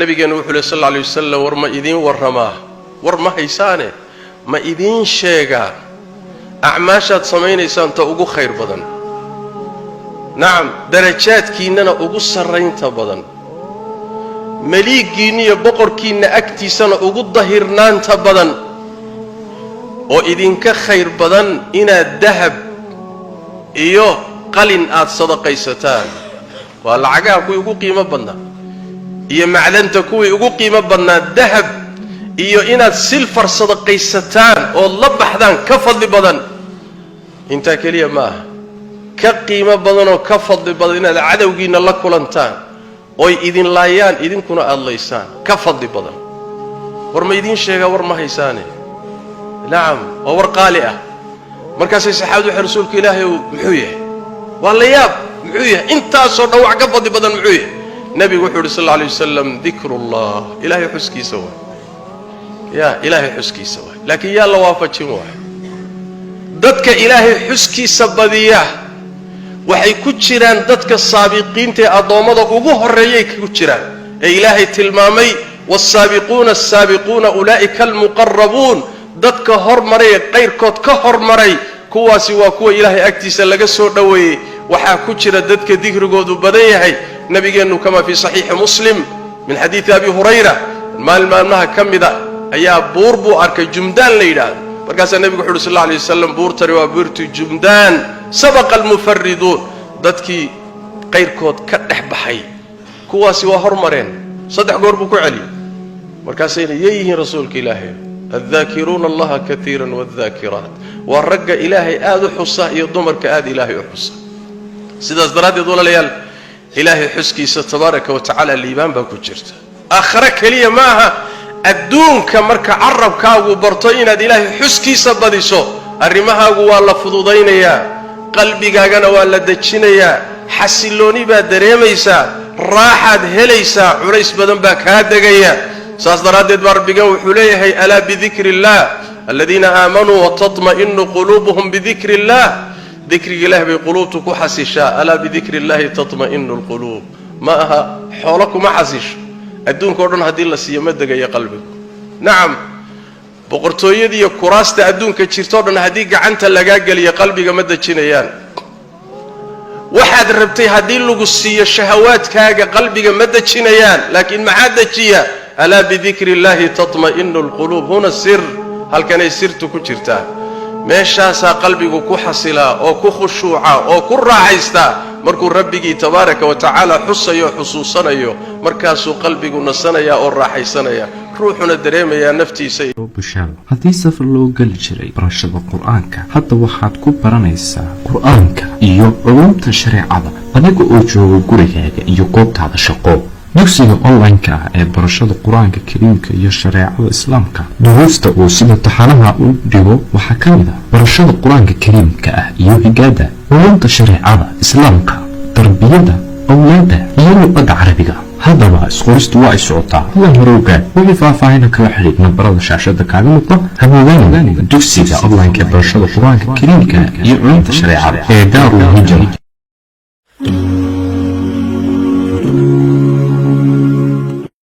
Nabigeenu wuxuu leh sal alla alay wasalam: "War ma idiin warramaa? War ma haysaane, ma idiin sheegaa acmaashaad samaynaysaan ta ugu khayr badan, nacam, darajaadkiinnana ugu sarraynta badan, meliiggiinna iyo boqorkiinna agtiisana ugu dahirnaanta badan, oo idinka khayr badan inaad dahab iyo qalin aad sadaqaysataan?" Waa lacagaha kuwii ugu qiimo badnaa iyo macdanta kuwii ugu qiimo badnaa. Dahab iyo inaad silver sadaqaysataan ood la baxdaan ka fadli badan. Intaa keliya ma aha, ka qiimo badanoo ka fadli badan inaad cadowgiinna la kulantaan oy idin laayaan, idinkuna aada laysaan, ka fadli badan. War ma idiin sheegaa? War ma haysaane? Nacam, waa war qaali ah. Markaasay saxaabadu waxay: "Rasuulka Ilaahay ow, muxuu yahay? Waa la yaab, muxuu yahay intaasoo dhan wax ka fadli badan, muxuu yahay?" Nebigu wuxuu yidhi sal alla alay wasalam: "Dikrullah, Ilaahay xuskiisa waay." Ya, Ilaahay xuskiisa waay. Laakiin yaa la waafajin waay? Dadka Ilaahay xuskiisa badiya waxay ku jiraan dadka saabiqiinta ee addoommada ugu horreeyay ku jiraan ee Ilaahay tilmaamay: "Waalsaabiquuna asaabiquuna ulaa'ika almuqarabuun." Dadka hormaray ee qayrkood ka hormaray, kuwaasi waa kuwa Ilaahay agtiisa laga soo dhoweeyey. Waxaa ku jira dadka dikrigoodu badan yahay. Nabigeennu, kama fii saxiixi Muslim min xadiidi Abi Hurayra, maalin maalmaha ka mida ayaa buur buu arkay Jumdaan la yidhaahdo. Markaasaa nebigu wuxu uhi sal alla alay wasalam: "Buurtani waa buurti Jumdaan. Sabaqa almufariduun," dadkii qayrkood ka dhex baxay, kuwaasi waa hormareen. Saddex goor buu ku celiyey. Markaasayna: "Yay yihiin, Rasuulka Ilaahay?" "Addaakiruuna Allaha kaiira waaldaakiraat," waa ragga Ilaahay aada u xusa iyo dumarka aada Ilaahay u xusa. Sidaas daraaddeed, walaalayaal, Ilaahay xuskiisa tabaaraka wa tacaala liibaan baa ku jirta. Aakhare keliya ma aha, adduunka marka carabkaagu barto inaad Ilaahay xuskiisa badiso, arrimahaagu waa la fududaynayaa, qalbigaagana waa la dejinayaa, xasillooni baad dareemaysaa, raaxaad helaysaa, culays badan baa kaa degaya. Saas daraaddeed baa Rabbigan wuxuu leeyahay: "Alaa bidikri illah aladiina aamanuu watatma'inu quluubuhum bidikri illah." Dikriga Ilaah bay quluubtu ku xasishaa. "Alaa bidikri illahi tatma'inu alquluub." Ma aha xoolo kuma xasisho. Adduunka o dhan haddii la siiyo ma degayo qalbigu. Nacam, boqortooyadiiyo kuraasta adduunka jirto o dhan haddii gacanta lagaa geliyo, qalbiga ma dejinayaan. Waxaad rabtay haddii lagu siiyo, shahawaadkaaga qalbiga ma dejinayaan. Laakiin maxaa dejiya? "Alaa bidikri illahi tatma'inu alquluub." Huna sir, halkanay sirtu ku jirtaa. Meeshaasaa qalbigu ku xasilaa oo ku khushuuca oo ku raaxaystaa. Markuu Rabbigii tabaaraka wa tacaala xusayo, xusuusanayo, markaasuu qalbigu nasanayaa oo raaxaysanaya, ruuxuna dareemayaa naftiisa. Bushaaro: haddii safar loo geli jiray barashada Qur-aanka, hadda waxaad ku baranaysaa Qur-aanka iyo culumta shareecada adiga oo jooga gurigaaga iyo goobtaada shaqo. Dugsiga online-ka ah ee barashada Qur-aanka Kariimka iyo shareecada Islaamka, duruusta uu sida taxanaha u dhigo waxaa ka mid ah barashada Qur-aanka Kariimka ah iyo higaada, culumta shareecada Islaamka, tarbiyada awlaada iyo luqadda Carabiga. Haddaba isqoristu waa ay socotaa, kuwan hore ogaad. Wixii faahfaahina kala xidhiid nambarada shaashada kaaga muuqda. Hamoodaan dugsiga online-ka ee barashada Qur-aanka Kariimka iyo culumta shareecada ee Daarul Hijra.